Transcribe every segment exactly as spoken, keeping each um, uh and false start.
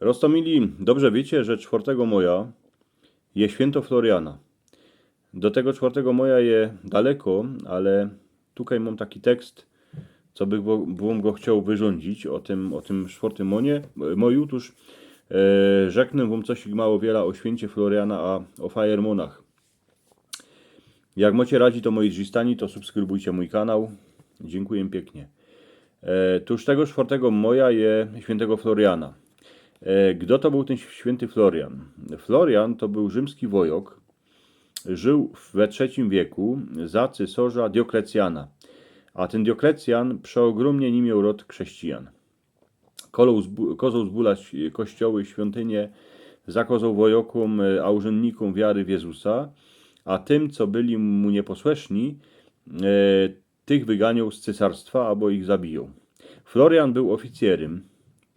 Roztomili, dobrze wiycie, że czwortego moja je świynto Floriana. Do tego czwortego moja je daleko, ale tukej mōm taki tekst, co bych wo- wōm go chcioł wyrządzić ô tym, ô tym czwortym monie, moju. Ôtōż e, rzeknę wōm coś mało wiela ô świyncie Floriana, a ô fajermonach. Jak mocie radzi to moji drzistani, to subskrybujcie mōj kanał. Dziynkuję piyknie. E, tōż tego czwortego moja je świyntego Floriana. E, gdo to bōł tyn świynty Florian? Florian to bōł rzymski wojok, żył we trzecim wieku za cysŏrza Dioklecjana. A tyn Dioklecjan przeôgrōmnie ni mioł rod krzyścijan. Kozoł, zbu- kozoł zbulać kościoły, świątynie, zakozoł wojokōm, e, a urzędnikōm wiary w Jezusa, a tym, co byli mu nieposłyszni, e, tych wyganiōł z cysarstwa abo ich zabijoł. Florian bōł ôficjerym,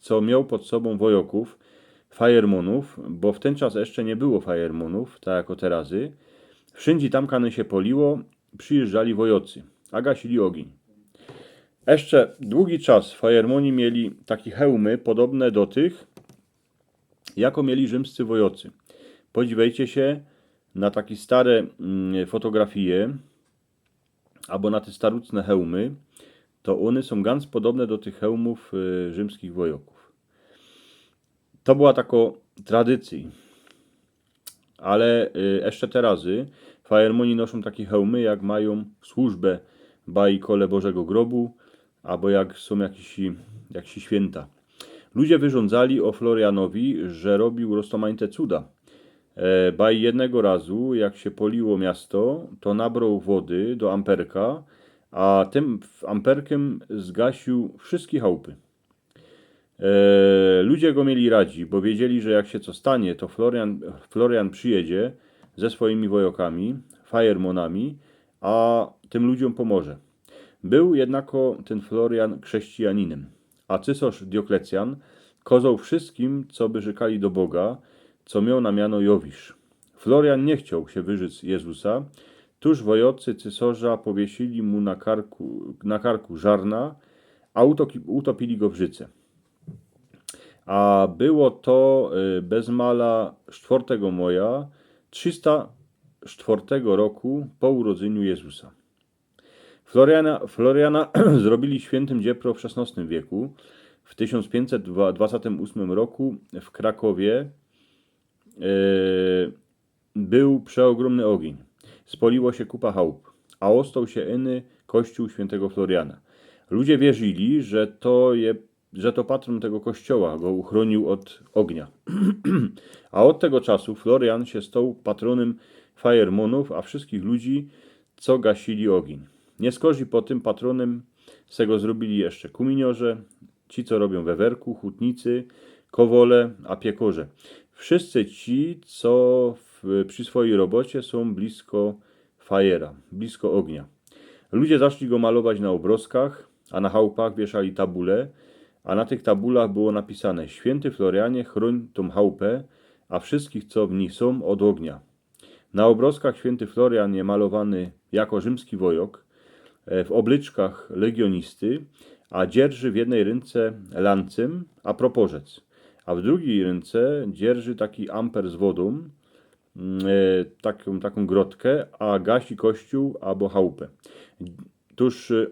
co mioł pod sobōm wojokōw, fajermonōw, bo w tyn czas jeszcze niy było fajermonōw, tak jako terazy. Wszyndzie tam, kany sie poliło, przijyżdżali wojocy, a gasili ôgiyń. Jeszcze dugi czas fajermoni mieli taki hełmy podobne do tych, jako mieli rzymscy wojocy. Podziwejcie sie na taki stare mm, fotografije abo na te starucne hełmy, to ône sōm gans podobne do tych hełmōw y, rzymskich wojokōw. To była tako tradycyjō. Ale y, jeszcze terazy fajermoni noszōm taki hełmy, jak majōm służbę baj kole Bożego Grobu, abo jak sōm jakiś, jakiś świynta. Ludzie wyrządzali ô Florianowi, że robiōł roztomajte cuda. E, baj jednego razu, jak sie poliło miasto, to nabroł wody do amperka, a tym amperkym zgasiōł wszyjske chałpy. E, ludzie go mieli radzi, bo wiedzieli, że jak sie co stanie, to Florian, Florian przijedzie ze swojimi wojokami, fajermonami, a tym ludziōm pomoże. Bōł jednako tyn Florian krzyścijaninym, a cysŏrz Dioklecjan kozoł wszyskim, co by rzykali do Boga, co mioł na miano Jowisz. Florian niy chcioł sie wyrzec Jezusa, tōż wojocy cysŏrza powiesili mu na karku, na karku żarna, a utoki- utopili go w rzyce. A było to y, bez mala czwortego moja trzisto czwortego roku po urodzyniu Jezusa. Floriana, Floriana zrobili świyntym dziepro w szesnŏstym wieku. W tysiōnc piyńćset dwadzieścia ôsmym roku w Krakowie e, bōł przeôgrōmny ôgiyń. Spoliło sie kupa chałp, a ôstoł sie iny kościōł świyntego Floriana. Ludzie wierzyli, że to je że to patrōn tego kościoła go uchrōniōł ôd ôgnia. A ôd tego czasu Florian sie stoł patrōnym fajermonōw, a wszyjskich ludzi, co gasili ôgiyń. Niy skorzij po tym patrōnym se go zrobili jeszcze kuminiŏrze, ci, co robiōm we werku, hutnicy, kowole, a piekŏrze. Wszyjscy ci, co w, przi swojij robocie sōm blisko fajera, blisko ôgnia. Ludzie zaszli go malować na ôbrozkach, a na chałpach wieszali tabule, a na tych tabulach było napisane: „Świynty Florianie, chrōń tōm chałpę, a wszyjskich, co w nij sōm, ôd ôgnia”. Na ôbrozkach świynty Florian je malowany jako rzymski wojok, e, w ôblyczkach legionisty, a dzierży w jednyj rynce lancym, a proporzec, a w drugij rynce dzierży taki amper z wodōm, mm, e, takōm, takōm grotkę, a gasi kościōł abo chałpę. Tōż, e,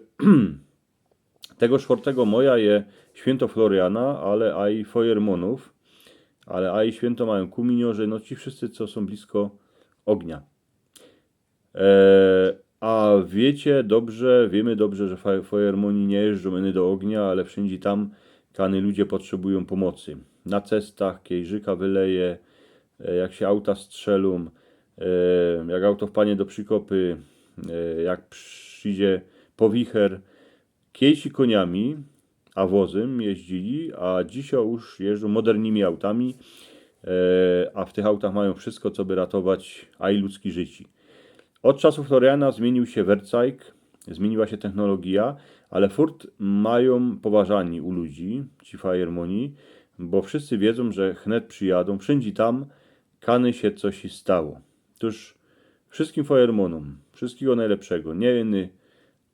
tego sztwŏrtego moja je świynto Floriana, ale aj feuermonōw, ale aj świynto majōm kuminiŏrze, no ci wszyjscy, co sōm blisko ôgnia. E, a wiycie dobrze, wiymy dobrze, że fe-, feuermoni niy jeżdżōm iny do ôgnia, ale wszyndzie tam, kany ludzie potrzebujōm pōmocy. Na cestach, kej rzyka wyleje, e, jak sie auta strzelōm, e, jak auto wpadnie do przikopy, e, jak przidzie powicher, Kejsi kōniami, a wozym jeździli, a dzisiej już jeżdżōm modernymi autami, e, a w tych autach majōm wszyjsko, co by ratować aj ludzki życie. Ôd czasu Floriana zmiyniōł sie wercajk, zmiyniła sie technologija, ale furt majōm poważanie u ludzi ci feuermoni, bo wszyjscy wiedzōm, że wnet przijadōm wszyndzie tam, kany sie coś stało. Tōż wszyskim feuermonōm wszyjskigo nojlepszego, niy iny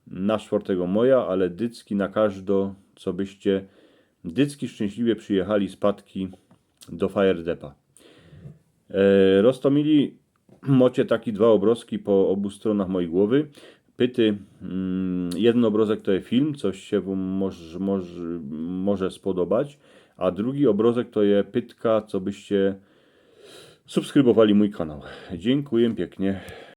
na sztwŏrtego moja, ale dycki na kożdo, co byście dycki szczyńśliwie przijechali z Padki do Fire Depa. E, Roztomili, mocie taki dwa ôbrozki po ôbu strōnach mojij głowy. Pyty, mm, jedyn ôbrozek to je film, coś sie wōm moż, moż, może spodobać, a drugi ôbrozek to je pytka, co byście subskrybowali mōj kanał. Dziynkuję piyknie.